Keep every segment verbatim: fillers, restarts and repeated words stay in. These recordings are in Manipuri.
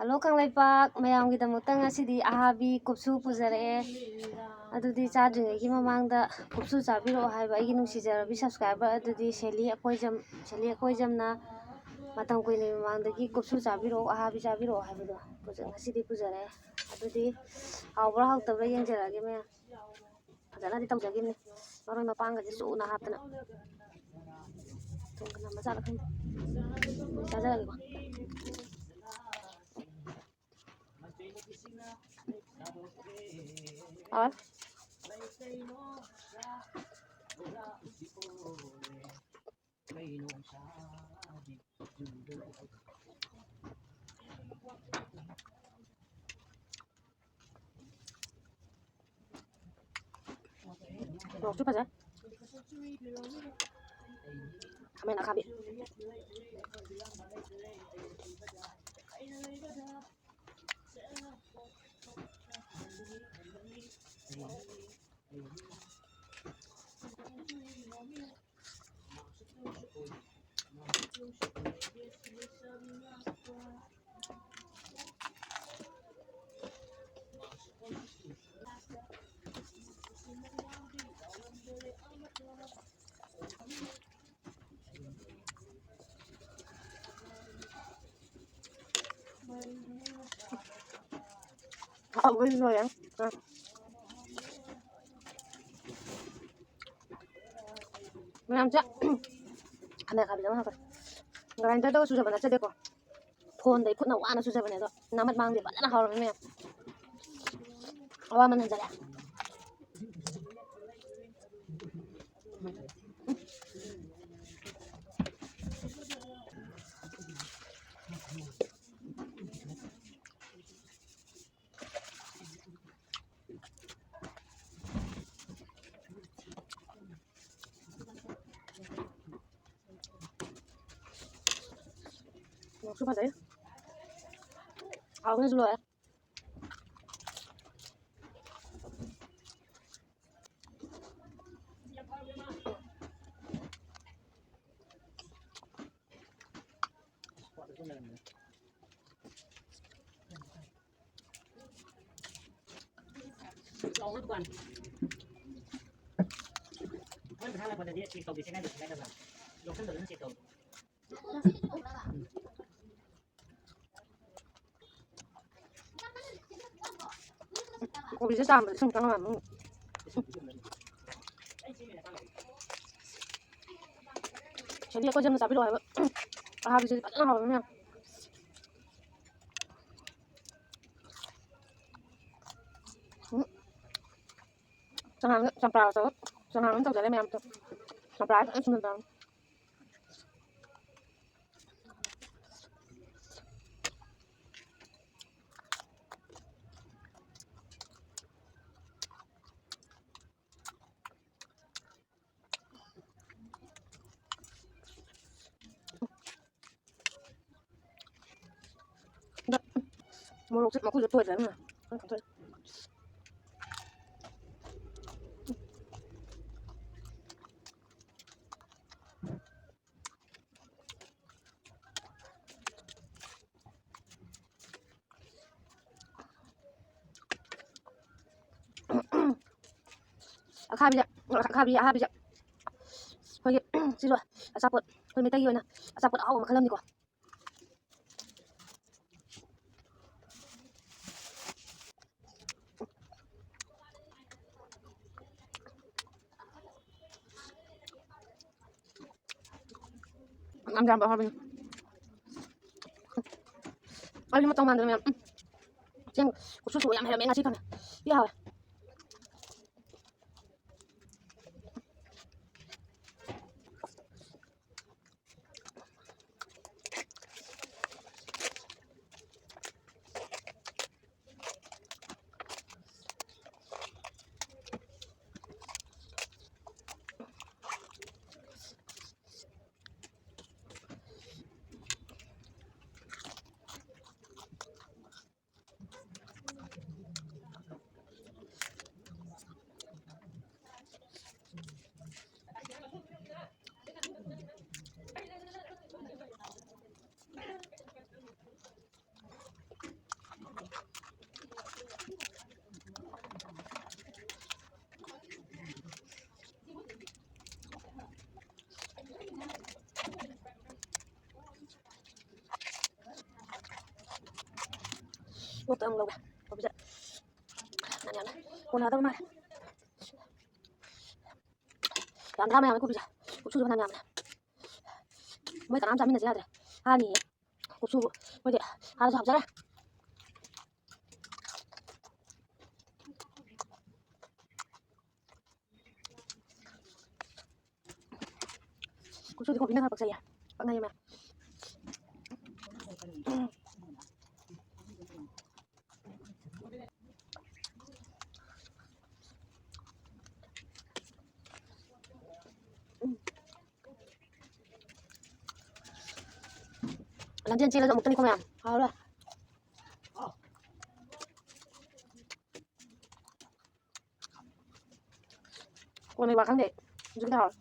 ꯍꯜꯂꯣ ꯀꯪꯂꯩꯄꯥꯛ ꯃꯌꯥꯝꯒꯤꯗꯃꯛꯇ ꯉꯁꯤꯗꯤ ꯑꯍꯥꯕꯤ ꯀꯨꯞꯁꯨ ꯄꯨꯖꯔꯛꯑꯦ꯫ ꯑꯗꯨꯗꯤ ꯆꯥꯗ꯭ꯔꯤꯉꯩꯒꯤ ꯃꯃꯥꯡꯗ ꯀꯨꯞꯁꯨ ꯆꯥꯕꯤꯔꯛꯑꯣ ꯍꯥꯏꯕ ꯑꯩꯒꯤ ꯅꯨꯡꯁꯤꯖꯔꯕꯤ subscriber ꯑꯗꯨꯗꯤ ꯁꯦꯂꯤ ꯑꯀꯣꯏꯖꯝ, ꯁꯦꯂꯤ ꯑꯀꯣꯏꯖꯝꯅ ꯃꯇꯝ ꯀꯨꯏꯅꯒꯤ ꯃꯃꯥꯡꯗꯒꯤ ꯀꯨꯞꯁꯨ ꯆꯥꯕꯤꯔꯛꯑꯣ, ꯑꯍꯥꯕꯤ ꯆꯥꯕꯤꯔꯛꯑꯣ ꯍꯥꯏꯕꯗꯣ ꯄꯨꯖ-, ꯉꯁꯤꯗꯤ ꯄꯨꯖꯔꯛꯑꯦ꯫ ꯑꯗꯨꯗꯤ ꯍꯥꯎꯕ꯭ꯔꯥ ꯍꯥꯎꯇꯕ꯭ꯔꯥ ꯌꯦꯡꯖꯔꯛꯑꯒꯦ ꯃꯌꯥꯝ꯫ ꯐꯖꯅꯗꯤ ꯇꯧꯖꯈꯤꯕꯅꯤ꯫ ꯃꯔꯣꯏ ꯃꯄꯥꯡꯒꯁꯦ ꯁꯨꯅ ꯍꯥꯞꯇꯅ꯫ ꯊꯨꯝꯒ ꯅꯝꯕ ꯖꯥꯠꯂ ꯈꯪꯗꯦ꯫ ꯆꯥꯖꯔꯒꯦꯀꯣ꯫ ꯍꯥꯎꯋꯦ꯫ ꯃꯣꯔꯣꯛꯁꯨ ꯐꯖꯩ꯫ ꯈꯥꯃꯦꯟ ꯑꯈꯥꯕꯤ꯫ ꯍꯥꯎꯕꯁꯨ ꯂꯣꯏꯔꯦ꯫ ꯃꯌꯥꯝꯁꯦ ꯈꯥꯃꯦꯟ ꯑꯈꯥꯕꯤꯗ ꯑꯃ ꯍꯥꯞꯈ꯭ꯔꯦ꯫ Grinderꯗꯒ ꯁꯨꯖꯕ ꯅꯠꯆꯗꯦꯀꯣ꯫ ꯐꯣꯟꯗꯩ ꯈꯨꯠꯅ ꯋꯥꯅ ꯁꯨꯖꯕꯅꯦ ꯑꯗꯣ꯫ ꯅꯥꯃꯠ ꯃꯥꯡꯗꯦ, ꯐꯖꯅ ꯍꯥꯎꯔꯝꯃꯤ ꯃꯌꯥꯝ꯫ ꯑꯋꯥꯃꯟ ꯍꯟꯖꯔꯦ꯫ ꯃꯣꯔꯣꯛꯁꯨ ꯐꯖꯩ꯫ ꯍꯥꯎꯅꯁꯨ ꯂꯣꯏꯔꯦ꯫ ꯆꯥꯎꯕ ꯗꯨꯀꯥꯟ꯫ ꯃꯣꯏ ꯄꯩꯁꯥ ꯍꯜꯂꯛꯄꯗꯗꯤ ꯆꯦꯛ ꯇꯧꯕꯤꯁꯦ ꯀꯥꯏꯗ ꯀꯥꯏꯗꯕ꯭ꯔꯥ? ꯌꯥꯎꯁꯟꯗꯕꯅ ꯆꯦꯛ ꯇꯧ꯫ ꯀꯣꯕꯤꯁꯦ ꯆꯥꯝꯕꯗ ꯏꯁꯤꯡ ꯆꯪꯉꯝꯃꯅꯤ꯫ ꯁꯦꯟꯗꯤ ꯑꯩꯈꯣꯏ ꯁꯦꯝꯅ ꯆꯥꯕꯤꯔꯛꯑꯣ ꯍꯥꯏꯕ꯫ ꯑꯍꯥꯕꯤꯁꯤꯗꯤ ꯐꯖꯅ ꯍꯥꯎꯋꯦ ꯃꯌꯥꯝ꯫ ꯎꯝ꯫ ꯆꯉꯥꯡ ꯆꯝꯄ꯭ꯔꯥꯒ ꯇꯧꯔ ꯆꯉꯥꯡ ꯑꯣꯏꯅ ꯇꯧꯖꯔꯦ ꯃꯌꯥꯝꯗꯣ꯫ ꯆꯝꯄ꯭ꯔꯥ ꯐꯖꯅ ꯁꯨꯝꯍꯟꯕ꯫ ꯑꯗ ꯃꯣꯔꯣꯛꯁꯦ ꯃꯀꯨꯁꯦ ꯇꯣꯏꯗ꯭ꯔꯦ ꯑꯗꯨꯅ ꯂꯣꯏ ꯈꯟꯗꯣꯛꯑꯦ꯫ ꯑꯈꯥꯕꯤꯗ, ꯑꯈꯥꯕꯤ ꯑꯍꯥꯕꯤꯗ ꯑꯩꯈꯣꯏꯒꯤ ꯁꯤꯁꯨ ꯑꯆꯥꯄꯣꯠ, ꯑꯩꯈꯣꯏ ꯃꯩꯇꯩꯒꯤ ꯑꯣꯏꯅ ꯑꯆꯥꯄꯣꯠ ꯑꯍꯥꯎꯕ ꯃꯈꯜ ꯑꯃꯅꯤꯀꯣ꯫ ꯌꯥꯝ ꯌꯥꯝꯕ ꯍꯥꯏꯕꯅꯤ꯫ ꯑꯩꯗꯤ ꯃꯇꯧ ꯃꯥꯟꯗꯅ ꯃꯌꯥꯝ꯫ ꯎꯝ꯫ ꯆꯦꯡ ꯈꯨꯠꯁꯨ ꯁꯨꯕ ꯌꯥꯝ ꯍꯩꯔꯝꯃꯦ ꯉꯁꯤ ꯈꯪꯉꯦ꯫ ꯁꯤ ꯍꯥꯎꯋꯦ꯫ ꯀꯣꯛꯇ ꯑꯃꯨꯛ ꯂꯧꯒꯦ꯫ ꯀꯣꯕꯤꯁꯦ ꯌꯥꯝ ꯌꯥꯝꯃꯦ꯫ ꯀꯣꯟꯅꯗꯕ ꯃꯥꯜꯂꯦ꯫ ꯌꯥꯝ ꯗ꯭ꯔꯥ ꯃꯌꯥꯝꯅꯦ ꯀꯣꯕꯤꯁꯦ꯫ ꯀꯨꯞꯁꯨꯁꯨ ꯐꯅꯌꯥꯝ ꯌꯥꯝꯃꯦ꯫ ꯃꯣꯏ ꯀꯅꯥꯝ ꯆꯥꯃꯤꯟꯅꯁꯦ ꯌꯥꯗ꯭ꯔꯦ꯫ ꯍꯥꯅꯤꯌꯦ꯫ ꯀꯨꯞꯁꯨꯕꯨ ꯃꯣꯏꯗꯤ ꯍꯥꯔꯁꯨ ꯍꯥꯞꯆꯔꯦ꯫ ꯀꯨꯞꯁꯨꯗꯤ ꯀꯣꯕꯤꯅ ꯈꯔ ꯄꯛꯆꯩꯌꯦ꯫ ꯄꯛꯅꯩꯌꯦ ꯃꯌꯥꯝ꯫ ꯂꯝꯖꯦꯜ ꯆꯦꯜꯂꯁꯨ ꯑꯃꯨꯛꯇꯅꯤꯀꯣ ꯃꯌꯥꯝ꯫ ꯍꯥꯎꯔꯦ꯫ ꯀꯣꯟꯅ ꯂꯩꯕ ꯈꯪꯗꯦ꯫ ꯍꯧꯖꯤꯛꯀꯤꯗꯤ ꯍꯥꯎꯔꯦ꯫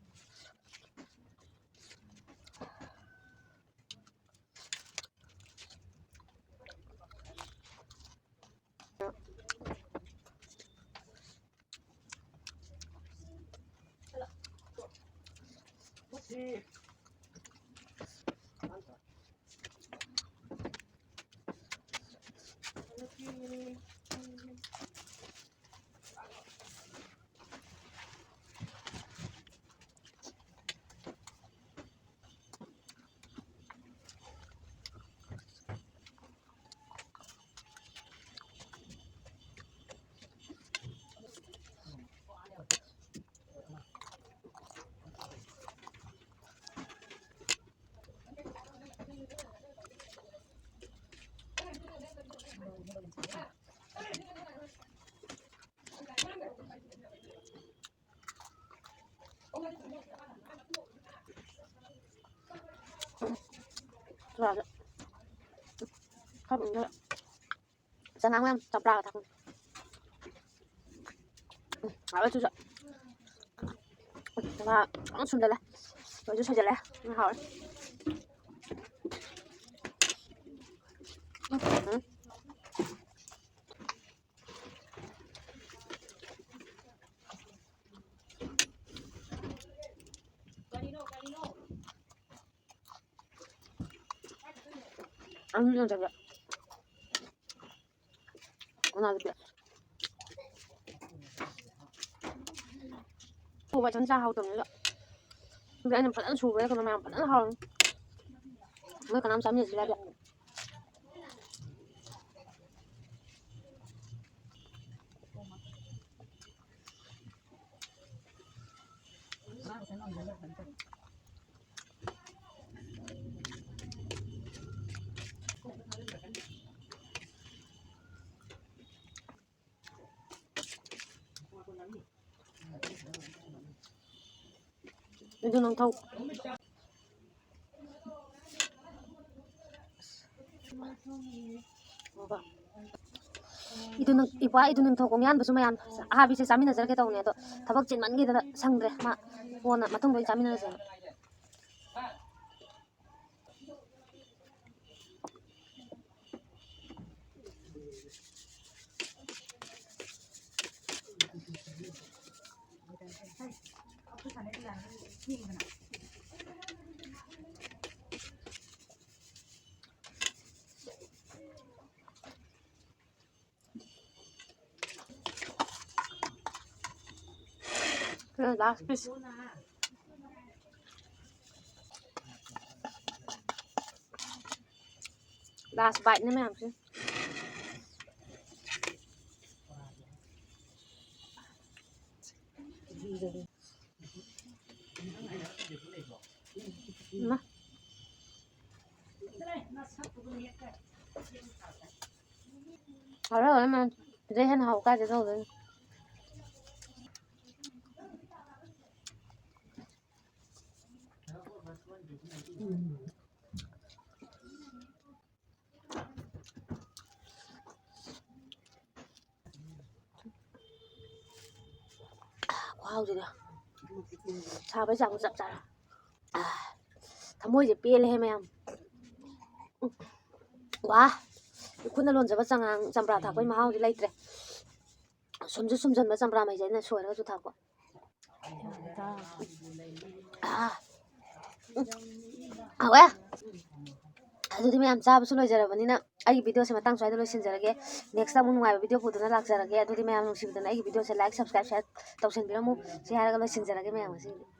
ꯆꯨꯖꯥꯛꯁꯦ ꯈꯔ ꯎꯝꯖꯜꯂꯦ꯫ ꯆꯉꯥꯡ ꯃꯌꯥꯝ ꯆꯝꯄ꯭ꯔꯥꯒ ꯊꯥꯛꯄꯅꯦ꯫ ꯎꯝ, ꯍꯥꯎꯋꯦ ꯆꯨꯖꯥꯛ꯫ ꯎꯝ, ꯆꯉꯥꯡ ꯐꯖꯅ ꯁꯨꯝꯖꯜꯂꯦ꯫ ꯂꯣꯏꯁꯨ ꯁꯣꯏꯖꯜꯂꯦ꯫ ꯎꯝ, ꯍꯥꯎꯔꯦ꯫ ꯎꯝ, ꯎꯝ꯫ ꯑꯅꯤꯗꯪ ꯆꯥꯒꯦ꯫ ꯀꯅꯥꯗ ꯄꯤ? ꯊꯣꯡꯕ ꯏꯊꯟ ꯆꯥ ꯍꯥꯎꯇꯕꯅꯤꯅ꯫ ꯑꯗꯨꯗꯤ ꯑꯩꯅ ꯐꯖꯅ ꯁꯨꯕꯗ ꯀꯩꯅꯣ ꯃꯌꯥꯝ ꯐꯖꯅ ꯍꯥꯎꯔꯅꯤ꯫ ꯃꯣꯏ ꯀꯅꯥꯝ ꯆꯥꯃꯤꯟꯅꯁꯤ ꯍꯥꯏꯕ꯫ ꯑꯗꯨ ꯅꯪ ꯊꯧ꯫ ꯏꯗꯨ ꯅꯪ, ꯏꯄ꯭ꯋꯥ ꯏꯗꯨ ꯅꯤꯡꯊꯧ ꯀꯣꯡꯌꯥꯟꯕꯁꯨ ꯃꯌꯥꯝ ꯑꯍꯥꯕꯤꯁꯦ ꯆꯥꯃꯤꯟꯅꯖꯔꯒꯦ ꯇꯧꯅꯦ, ꯑꯗꯣ ꯊꯕꯛ ꯆꯤꯟꯃꯟꯈꯤꯗꯅ ꯁꯪꯗ꯭ꯔꯦ꯫ ꯃꯥ ꯀꯣꯟꯅ ꯃꯇꯨꯡꯗ ꯑꯣꯏꯅ ꯆꯥꯃꯤꯟꯅꯔꯁꯦꯅ꯫ Last piece. Last bite ꯅꯦ ꯃꯌꯥꯝꯁꯦ꯫ ꯏꯃꯥ꯫ ꯍꯥꯎꯔꯦ, ꯍꯥꯎꯔꯦ, ꯃꯌꯥꯝ꯫ ꯁꯤꯗꯩ ꯍꯦꯟꯅ ꯍꯥꯎ ꯀꯥꯏꯗ ꯇꯧꯗꯣꯏꯅꯣ? ꯈꯨꯍꯥꯎꯁꯤꯗꯤ꯫ ꯁꯥꯕꯩ ꯆꯥꯡꯁꯨ ꯆꯞ ꯆꯥꯔꯦ꯫ ꯑꯥ, ꯊꯃꯣꯏꯁꯦ ꯄꯦꯜꯂꯦꯍꯦ ꯃꯌꯥꯝ꯫ ꯎꯝ꯫ ꯋꯥ! ꯏꯈꯨꯠꯅ ꯂꯣꯟꯖꯕ ꯆꯉꯥꯡ ꯆꯝꯄ꯭ꯔꯥ ꯊꯥꯛꯄꯩ ꯃꯍꯥꯎꯗꯤ ꯂꯩꯇ꯭ꯔꯦ꯫ ꯁꯨꯝꯁꯨ ꯁꯨꯝꯖꯟꯕ ꯆꯝꯄ꯭ꯔꯥ ꯃꯍꯤꯁꯦ ꯑꯩꯅ ꯁꯣꯏꯔꯒꯁꯨ ꯊꯥꯛꯄ꯫ ꯑꯥ꯫ ꯎꯝ꯫ ꯍꯥꯎꯋꯦ꯫ ꯑꯗꯨꯗꯤ ꯃꯌꯥꯝ ꯆꯥꯕꯁꯨ ꯂꯣꯏꯖꯔꯕꯅꯤꯅ ꯑꯩꯒꯤ videoꯁꯦ ꯃꯇꯥꯡ ꯁ꯭ꯋꯥꯏꯗ ꯂꯣꯏꯁꯤꯟꯖꯔꯒꯦ꯫ Next ꯑꯃꯨꯛ ꯅꯨꯡꯉꯥꯏꯕ video ꯄꯨꯗꯨꯅ ꯂꯥꯛꯆꯔꯒꯦ꯫ ꯑꯗꯨꯗꯤ ꯃꯌꯥꯝ ꯅꯨꯡꯁꯤꯕꯤꯗꯅ ꯑꯩꯒꯤ videoꯁꯦ like, subscribe, share ꯇꯧꯁꯟꯕꯤꯔꯝꯃꯨ꯫ ꯁꯤ ꯍꯥꯏꯔꯒ ꯂꯣꯏꯁꯤꯟꯖꯔꯒꯦ ꯃꯌꯥꯝ ꯉꯁꯤꯒꯤꯗꯤ꯫